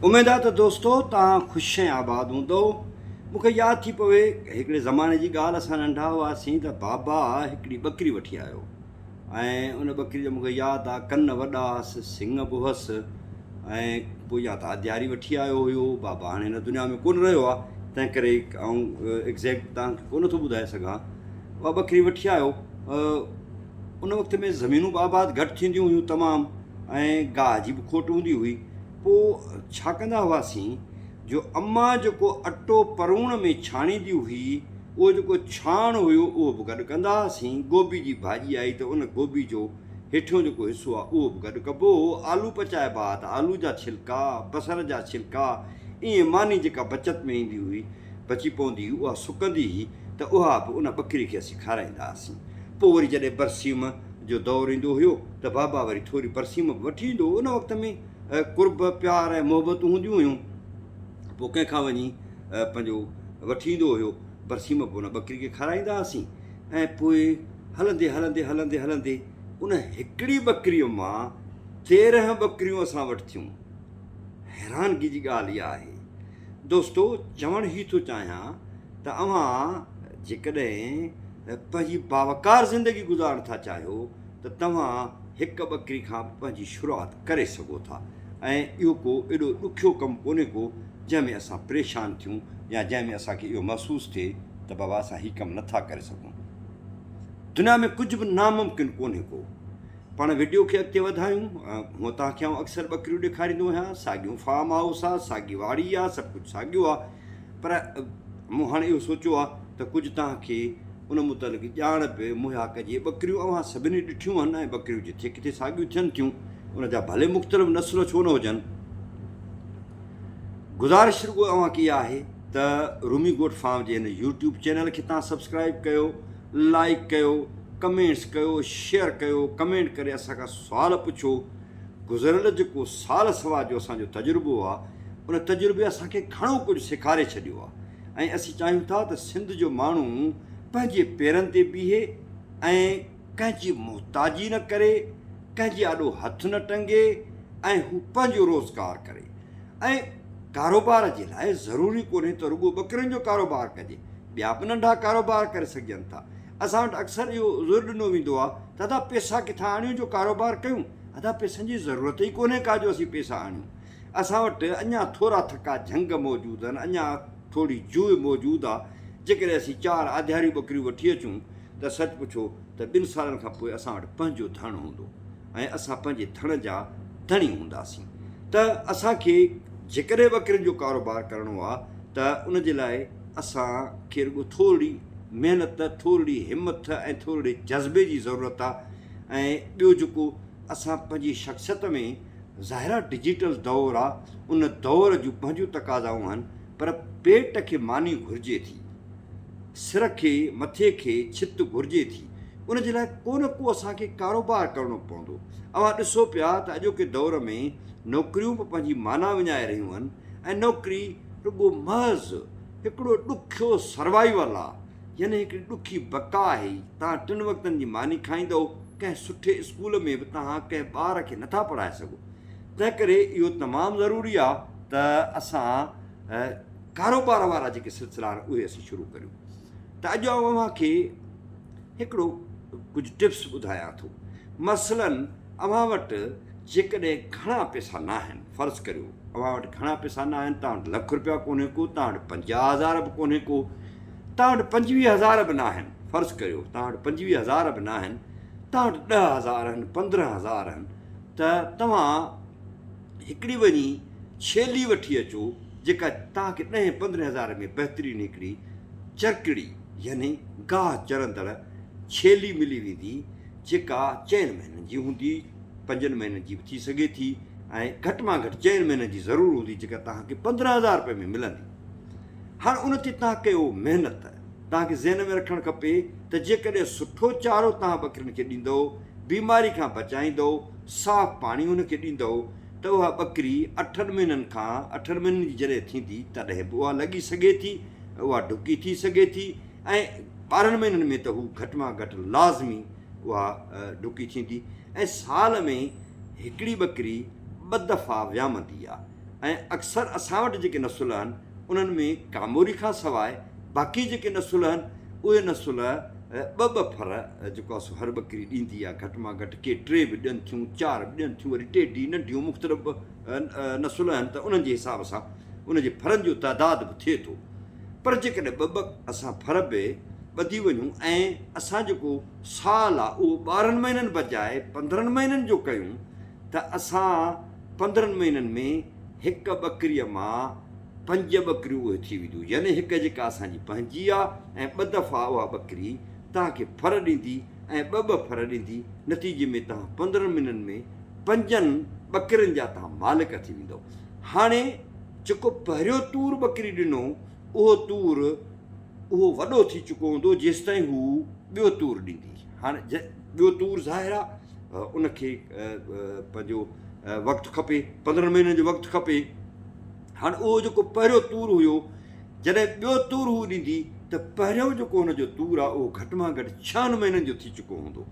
اميد آ ته دوستو توهان خوش ۽ آباد هوندؤ. مون کي ياد ٿي پوي هڪڙي زماني جي ڳالهه اسان ننڍا هئاسين ته بابا هڪڙي ٻڪري وٺي آيو ۽ ان ٻڪري جو مون کي ياد آ ڪن وڏا هئس سڱ به هئس ۽ پوء يا ته آڌياري وٺي آيو هيو بابا هاڻي هن دنيا ۾ ڪونه رهيو آ تنهن ڪري آئون ايگزيڪٽ توهان کي ڪونه ٿو ٻڌائي سگهان اها ٻڪري وٺي آيو ان وقت ۾ زمينون به آباد گهٽ ٿينديون هيون تمام ۽ گاهه جي به کوٽ هوندي هئي. پوء ڇا ڪندا هئاسين جو امان جيڪو اٽو پروڻ ۾ ڇاڻيندي هئي، اهو جيڪو ڇاڻ هيو اهو به گڏ ڪندا هئاسين. گوبي جي ڀاڄي آئي ته ان گوبي جو هيٺيون جيڪو حصو آهي اهو به گڏ ڪبو هو. آلو پچائبا ها ته آلو جا ڇلڪا، بصر جا ڇلڪا، ائين ماني جيڪا بچت ۾ ايندي هئي، بچي پوندي هئي، اها سڪندي هئي ته اها به ان ٻڪري کي اسين کارائيندا هئاسين. پوء وري جڏهن برسيم جو دور ايندو هيو ته بابا وري ٿوري برسيم به وٺي ايندو هو. ان وقت ۾ قرب، پيار ۽ محبتون هونديون هيون. پوء ڪنهن کان وڃي پنهنجو وٺي ايندو هيو. برسيم به ان ٻڪري کي کارائيندا هئاسين ۽ پوء هلندي هلندي هلندي هلندي ان هڪڙي ٻڪريء مان 13 ٻڪريون اسان وٽ ٿيون. حيرانگي جي ڳالهه اها آهي. دوستو چوڻ هي ٿو چاهيان ته اوهان جيڪڏهن پنهنجي باوقار زندگي گذارڻ ٿا چاهيو ته توهان هڪ ٻڪري کان به پنهنجي شروعات ڪري سگهو ٿا ۽ اهو ڪو ايڏو ڏکيو ڪم ڪونهي ڪو جنهن ۾ اسان پريشان ٿيون يا جنهن ۾ اسان کي اهو محسوس ٿئي ته بابا اسان هي ڪم نٿا ڪري سگهون. دنيا ۾ ڪجهه به ناممڪن ڪونهي ڪو. پاڻ وڊيو کي اڳتي وڌايون. هونء توهان کي آئون اڪثر ٻڪريون ڏيکاريندو آهيان. ساڳيون فارم هائوس آ، ساڳي واڙي آ، سڀ ڪجهه ساڳيو آ. پر مون هاڻي اهو سوچيو آ ته ڪجهه توهان کي ان متعلق ڄاڻ به مهيا ڪجي. ٻڪريون اوهان سڀني ڏٺيون آهن ۽ ٻڪريون جٿي ڪٿي ساڳيون ٿين ٿيون. ان جا ڀلي مختلف نسل ڇو نه هجن. گذارش رڳو اوهان کي اها آهي ته رومي گوٽ فارم جي هن يوٽيوب چينل کي توهان سبسڪرائيب ڪيو. لائيڪ ڪيو ڪمينٽس ڪيو شيئر ڪيو ڪمينٽ ڪري اسان کان سوال پڇو گذريل جيڪو سال سوا جو اسان جو تجربو آ ان تجربي اسان کي گهڻو ڪجهه سيکاري ڇڏيو آ ۽ اسين چاهيون ٿا ته سنڌ جو ماڻهو پنهنجي پيرن تي بيهي ۽ ڪنهن جي محتاجي نه ڪري ڪنهن جي آڏو هٿ نه ٽنگي ۽ هو پنهنجو روزگار ڪري ۽ ڪاروبار جي لاء ضروري ڪونهي ته رڳو ٻڪرين جو ڪاروبار ڪجي ٻيا به ننڍا ڪاروبار ڪري سگهجن ٿا. اسان وٽ اڪثر اهو عذر ڏنو ويندو آهي ته ادا پئسا ڪٿان آڻيون جو ڪاروبار ڪيون. ادا پئسن جي ضرورت ئي ڪونهي ڪا جو اسين پئسا آڻيون. اسان وٽ اڃا ٿورا ٿڪا جهنگ موجود آهن، اڃا ٿوري جوء موجود آهي. جيڪڏهن اسين چار آڌياريون ٻڪريون وٺي اچون ته سچ پڇو ته ٻن سالن کان پوء اسان وٽ پنهنجو ڌڻ هوندو. ۽ اسان پنهنجي ڌڻ جا ڌڻي هونداسين ته اسان کي جيڪڏهن ٻڪرين جو ڪاروبار ڪرڻو آ ته ان جي لاء اسان کي رڳو ٿورڙي محنت، ٿورڙي همٿ ۽ ٿورڙي جذبي جي ضرورت آ ۽ ٻيو جيڪو اسان پنهنجي شخصيت ۾ ظاهر آ ڊجيٽل دور آ ان دور جون پنهنجون تقاضائون آهن پر پيٽ کي ماني گهرجي ٿي. سر کي، مٿي کي ڇت گهرجي ٿي. ان جي لاء ڪو نه ڪو اسان کي ڪاروبار ڪرڻو پوندو. اوهان ڏسو پيا ته اڄوڪي دور ۾ نوڪريون به پنهنجي معنيٰ وڃائي رهيون آهن ۽ نوڪري رڳو محض هڪڙو ڏکيو سروائيول آ يعني هڪڙي ڏکي بقا آهي. توهان ٽن وقتن جي ماني کائيندؤ، ڪنهن سٺي اسڪول ۾ به توهان ڪنهن ٻار کي نٿا پڙهائي سگهو. تنهنڪري اهو تمام ضروري آ ته اسان ڪاروبار وارا جيڪي سلسلا آهن اهي اسين شروع ڪريون ته اڄ آئون اوهان کي هڪڙو ڪجهه ٽپس ٻڌايان ٿو مثلا اوهان وٽ جيڪڏهن گهڻا پئسا نه آهن فرض ڪريو اوهان وٽ گهڻا پئسا نه آهن توهان وٽ لک روپيا ڪونهي ڪو توهان وٽ 50000 به ڪونهي ڪو توهان وٽ 25000 به نه آهن فرض ڪريو توهان وٽ 25000 به نه آهن توهان وٽ 10000 آهن 15000 آهن ته توهان هڪڙي وڃي ڇيلي وٺي اچو جيڪا توهان کي ڏهين پندرهين هزار ۾ بهترين هڪڙي چرڪڙي يعني گاهه چرندڙ ڇيلي ملي ويندي جيڪا چئن مهينن جي هوندي پنجن مهينن جي به ٿي سگهي ٿي ۽ گهٽ مان گهٽ چئن مهينن جي ضرور هوندي جيڪا توهان کي 15000 رپئي ۾ ملندي. هاڻ ان تي توهان ڪيو محنت. توهان کي ذهن ۾ رکڻ کپي ته جيڪڏهن سٺو چارو توهان ٻڪرين کي ڏيندؤ، بيماري کان بچائيندؤ، صاف پاڻي ان کي ڏيندؤ ته اها ٻڪري اٺن مهينن کان اٺن مهينن جي جڏهن ٿيندي تڏهن به اها لڳي سگهي ٿي، اها ڍڪي ٿي سگهي ٿي ۽ 12 مهينن ۾ ته هو گهٽ مان گهٽ لازمي اها ڍڪي ٿيندي ۽ سال ۾ هڪڙي ٻڪري ٻه دفعا ويامندي آهي. ۽ اڪثر اسان وٽ جيڪي نسل آهن انهن ۾ ڪاموري کان سواء باقي جيڪي نسل آهن اهي نسل ٻه ٻه ڦر جيڪو آهي سو هر ٻڪري ڏيندي آهي گهٽ مان گهٽ ڪي ٽي به ڏين ٿيون چار به ڏين ٿيون وري ٽيڊي ننڍيون مختلف نسل آهن ته انهن جي حساب سان ان جي ڦرن جو تعداد به ٿئي ٿو پر جيڪڏهن ٻه ٻه اسان ڦر به ٻڌي وڃون ۽ اسان جيڪو سال آهي اهو 12 مهينن بجاء 15 مهينن جو ڪيون ته اسان 15 مهينن ۾ هڪ ٻڪريء مان پنج ٻڪريون اهي ٿي وينديون يعني هڪ جيڪا اسان جي پنهنجي آ ۽ ٻه دفعا اها ٻڪري توهان کي ڦر ڏيندي ۽ ٻه ٻه ڦر ڏيندي نتيجي ۾ توهان 15 مهينن ۾ پنجن ٻڪرين جا توهان مالڪ ٿي ويندؤ. هاڻي جيڪو پهريون تور ٻڪري ڏنو اهو تور اهو وڏو ٿي چڪو هوندو جيستائين هو ٻيو تور ڏيندي. هاڻي ٻيو تور ظاهر آ ان کي پنهنجو وقت کپي 15 مهينن جو وقت کپي. هاڻي اهو جيڪو پهريون تور هيو جڏهن ٻيو تور هو ڏيندي ته پهريون جيڪو هن جو تور آ اهو گهٽ مان گهٽ ڇهن مهينن جو ٿي چڪو هوندو.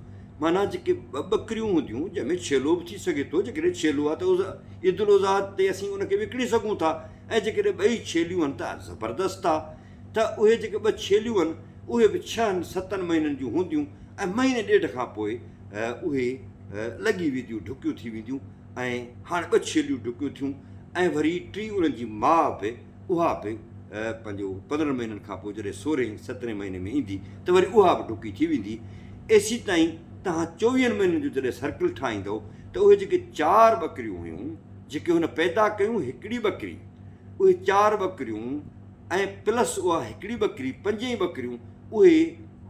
معنيٰ جيڪي ٻه ٻڪريون هونديون جنهن ۾ ڇيلو به ٿي سگهي ٿو جيڪڏهن ڇيلو آ ته عيد الاضحيٰ تي اسين ان کي وڪڻي سگهون ٿا ۽ جيڪڏهن ٻئي ڇيليون آهن ته زبردست آ ته اهي جيڪي ٻه ڇيليون آهن اهي به ڇهن ستن مهينن جون هونديون ۽ مهيني ڏيڍ کان پوء اهي لڳي وينديون ڍڪيون ٿي وينديون ۽ هاڻي ٻه ڇيليون ڍڪيون ٿيون ۽ وري ٽي انهن جي ماء به اها به پنهنجو 15 مهينن کان پوء جڏهن سورهين سترهين مهيني ۾ ايندي ته وري اها به ڍڪي ٿي ويندي. ايسيتائين توهان چوويهن مهينن جو جڏهن سرڪل ٺاهيندؤ ته اهي جيڪي چار ٻڪريون هيون جيڪي هن پيدا ڪيون هڪڙي ٻڪري اهي چار ٻڪريون ۽ پلس اها هڪڙي ٻڪري پنجئي ٻڪريون اهي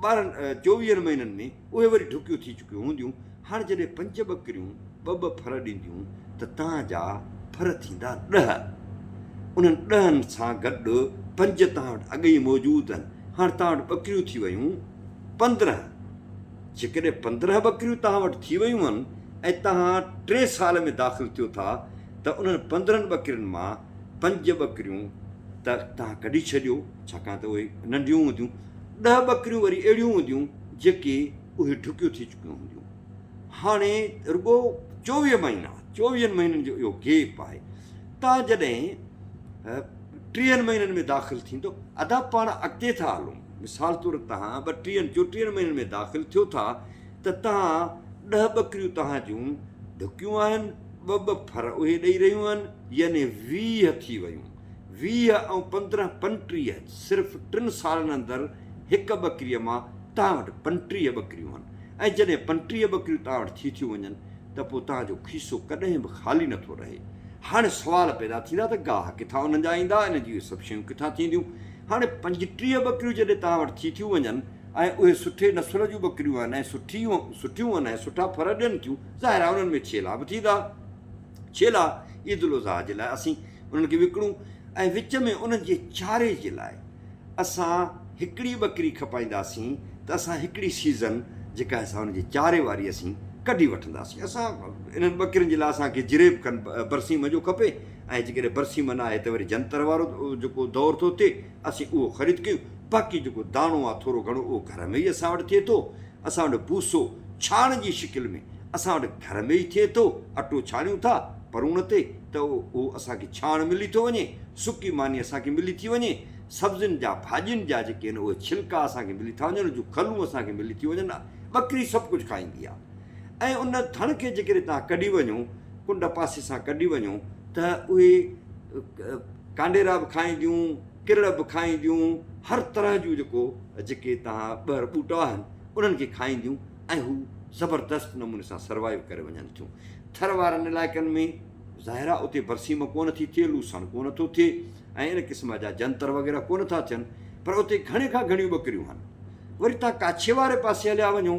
12 چوويهن مهينن ۾ اهي وري ڍڪيون ٿي چڪيون هونديون. هاڻ جڏهن پنج ٻڪريون ٻه ٻه ڦر ڏينديون ته توهان جا ڦر ٿيندا ڏهه. انهن ڏهن سان گڏ پنج توهان وٽ اڳ ئي موجود آهن. هاڻ توهان وٽ ٻڪريون ٿي ويون 15. جيڪڏهن 15 ٻڪريون توهان وٽ ٿي ويون آهن ۽ توهان ٽئين سال ۾ داخل ٿيو ٿا ته انهن 15 ٻڪرين مان پنج ٻڪريون ته توهان ڪڍي ڇڏيو ڇاڪاڻ ته اهي ننڍيون هونديون. ڏهه ٻڪريون وري اهڙيون هونديون جيڪي اهي ڍڪيون ٿي چڪيون هونديون. هاڻي رڳو 24 مهينا، چوويهن مهينن جو اهو گيپ آهي. تان جڏهن ٽيهن مهينن ۾ داخل ٿيندو، ادا پاڻ اڳتي ٿا هلون، مثال طور تهان ٻٽيهن چوٽيهن مهينن ۾ داخل ٿيو ٿا ته تهان ڏهه ٻڪريون تهان جون ڍڪيون آهن، ٻه ٻه ڦر اهي ڏئي رهيون آهن، يعني 20 ٿي ويون. 20 ۽ 15 35، صرف ٽن سالن اندر هڪ ٻڪريء مان توهان وٽ 35 ٻڪريون آهن ۽ جڏهن 35 ٻڪريون توهان وٽ ٿي ٿيون وڃن ته پوء توهان جو کيسو ڪڏهن به خالي نٿو رهي. هاڻي سوال پيدا ٿيندا ته گاهه ڪٿان انهن جا ايندا، انهن جون اهي سڀ شيون ڪٿان ٿينديون؟ هاڻي 35 ٻڪريون جڏهن توهان وٽ ٿي ٿيون وڃن ۽ اهي سٺي نسل جون ٻڪريون آهن ۽ سٺيون آهن ۽ سٺا ڦر ڏين ٿيون، ظاهر آهي انهن ۾ ڇيلا به ٿيندا. ڇيلا عيد الاضحيٰ جي لاء اسين انهن کي وڪڻون ۽ وچ ۾ انهن جي چاري جي لاء اسان هڪڙي ٻڪري کپائينداسين ته اسان هڪڙي سيزن جيڪا آهي سا ان جي چاري واري اسين ڪڍي وٺنداسين. اسان انهن ٻڪرين جي لاء اسان کي جريب کن برسيم جو کپي ۽ جيڪڏهن برسيم نه آهي ته وري جنتر وارو جيڪو دور ٿو ٿئي اسين اهو خريد ڪيون. باقي جيڪو داڻو آهي ٿورو گهڻو اهو گهر ۾ ئي اسان وٽ ٿئي ٿو. اسان وٽ بوسو ڇاڻ جي شڪل ۾ اسان وٽ گهر ۾ ئي ٿئي ٿو. اٽو ڇاڻيون ٿا پروڻ تي ته اهو اسان کي ڇاڻ ملي ٿو وڃي، سڪي ماني اسان کي ملي ٿي وڃي. سبزين جا ڀاڄين جا جيڪي آهن اهي ڇلڪا اسان کي ملي ٿا وڃن، ان جون کلون اسان کي ملي ٿيون وڃن. ٻڪري سڀ ڪجهه کائيندي آهي ۽ ان ٿڻ کي جيڪڏهن توهان ڪڍي وڃو، ڪنڊ پاسي سان ڪڍي وڃو ته اهي ڪانڊيرا به کائينديون، ڪرڙ به کائينديون، هر طرح جون جيڪو جيڪي توهان ٻهر ٻوٽا آهن انهن کي کائينديون ۽ هو زبردست نموني سان سروائيو ڪري وڃن ٿيون. ٿر وارن علائقن ۾ ظاهر آهي اتي برسيم ڪونه ٿي ٿئي، لوسڻ ڪونه ٿو ٿئي ۽ ان قسم جا جنتر وغيره ڪونه ٿا ٿين پر اتي گهڻي کان گهڻيون ٻڪريون آهن. وري توهان ڪاڇي واري پاسي هليا وڃو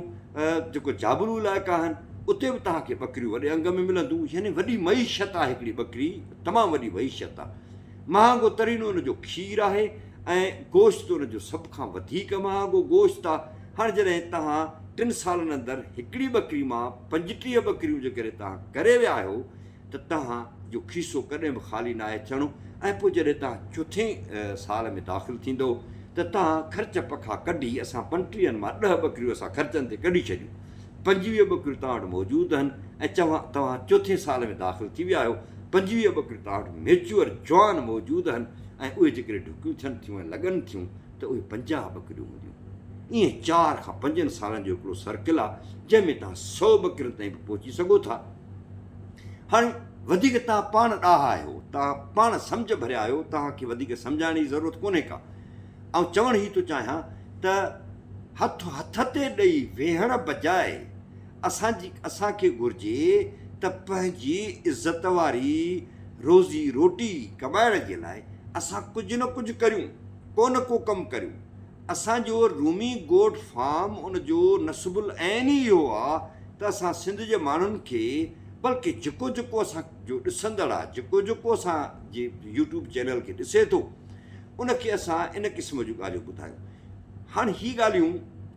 جيڪو جابلو علائقا آهن اتي به توهان کي ٻڪريون وڏي انگ ۾ ملنديون يعني وڏي معيشت آهي هڪڙي ٻڪري تمام وڏي معيشت آهي. مهانگو ترين ان جو کير آهي ۽ گوشت ان جو سڀ کان وڌيڪ مهانگو گوشت آهي. هاڻي جڏهن توهان ٽن سالن اندر هڪڙي ٻڪري مان 35 ٻڪريون جيڪڏهن توهان ڪري ويا آهيو ته توهان جو کيسو ڪڏهن به خالي ناهي ٿيڻو ۽ پوء جڏهن توهان چوٿين سال ۾ داخل ٿيندؤ ته توهان خرچ پکا ڪڍي اسان پنٽيهن مان ڏهه ٻڪريون اسان خرچن تي ڪڍي ڇڏيون 25 ٻڪريون توهان وٽ موجود آهن ۽ چوان توهان چوٿين سال ۾ داخل ٿي ويا آهيو. 25 ٻڪريون توهان وٽ ميچوئر جوان موجود آهن ۽ اهي جيڪڏهن ڍڪيون ٿين ٿيون ۽ لڳن ٿيون ته اهي 50 ٻڪريون هونديون. ائين چار کان پنجن سالن جو هڪڙو سرڪل آهي جنهن ۾ توهان سئو ٻڪرين تائين به پهچي سگهو ٿا. هاڻي وڌيڪ توهان پاڻ ڏاها آهيو، توهان پاڻ سمجهه ڀريا آهيو، توهان کي وڌيڪ سمجهائڻ جي ضرورت ڪونهي ڪا. آئون چوڻ هي ٿو چاهيان ته هٿ هٿ تي ڏئي ويهڻ بجاء اسان جي اسان کي گهرجي ته پنهنجي عزت واري روزي روٽي ڪمائڻ جي لاء اسان ڪجهه نه ڪجهه ڪريون، ڪو نه ڪو ڪم ڪريون. اسان جو رومي گوٽ فارم ان جو نصب العين ئي اهو آ ته اسان سنڌ جي ماڻهن کي بلڪه جيڪو جيڪو اسان جو ڏسندڙ آ جيڪو جيڪو اسان جي يوٽيوب چينل کي ڏسي ٿو ان کي اسان ان قسم جون ڳالهيون ٻڌايون. هاڻ هي ڳالهيون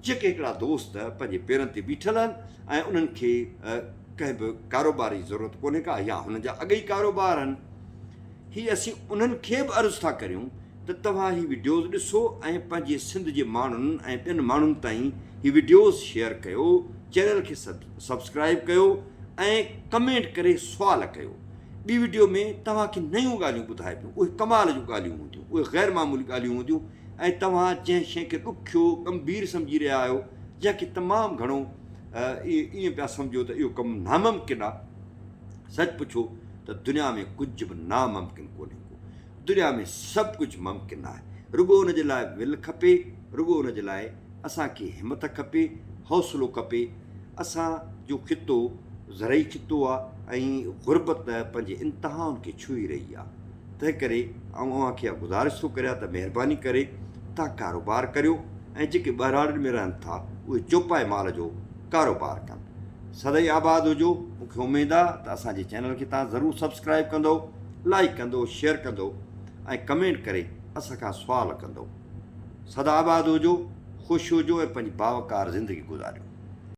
جيڪي هڪڙا دوست پنهنجي پيرن تي بيٺل آهن ۽ انهن کي ڪنهن به ڪاروبار جي ضرورت ڪونهي ڪا يا هنن جا اڳ ئي ڪاروبار آهن هي اسين انهن کي به عرض ٿا ڪريون ته توهان هي وڊيوز ڏسو ۽ پنهنجي سنڌ جي ماڻهن ۽ ٻين ماڻهن تائين هي وڊيوز شيئر ڪيو چينل کي سبسڪرائب ڪيو ۽ ڪمينٽ ڪري سوال ڪيو ٻي وڊيو ۾ توهان کي نيون ڳالهيون ٻڌائبيون اهي ڪمال جون ڳالهيون هونديون اهي غير معمولي ڳالهيون هونديون ۽ توهان جنهن شيء کي ڏکيو ڳنڀير سمجهي رهيا آهيو جنهن کي تمام گهڻو ائين پيا سمجهو ته اهو ڪم ناممڪن آهي سچ پڇو ته دنيا ۾ ڪجهه به ناممڪن ڪونهي ڪو دنيا ۾ سڀ ڪجهه ممڪن آهي رڳو ان جي لاء ول کپي رڳو ان جي لاء اسان کي همت کپي حوصلو کپي اسان جو خطو زرعي خطو آهي ۽ غربت پنهنجي انتهائن کي ڇهي رهي آهي تنهن ڪري آئون اوهان کي اها گذارش ٿو ڪريان ته مهرباني ڪري توهان ڪاروبار ڪريو ۽ جيڪي ٻهراڙين ۾ رهن ٿا اهي چوپائي مال جو ڪاروبار ڪن. سدائين آباد هجو. مون کي اميد آ ته اسان جي چينل کي توهان ضرور سبسڪرائيب ڪندو، لائيڪ ڪندو، شيئر ڪندو ۽ ڪمينٽ ڪري اسان کان سوال ڪندو. سدا آباد هجو، خوش هجو ۽ پنهنجي باوقار زندگي گذاريو.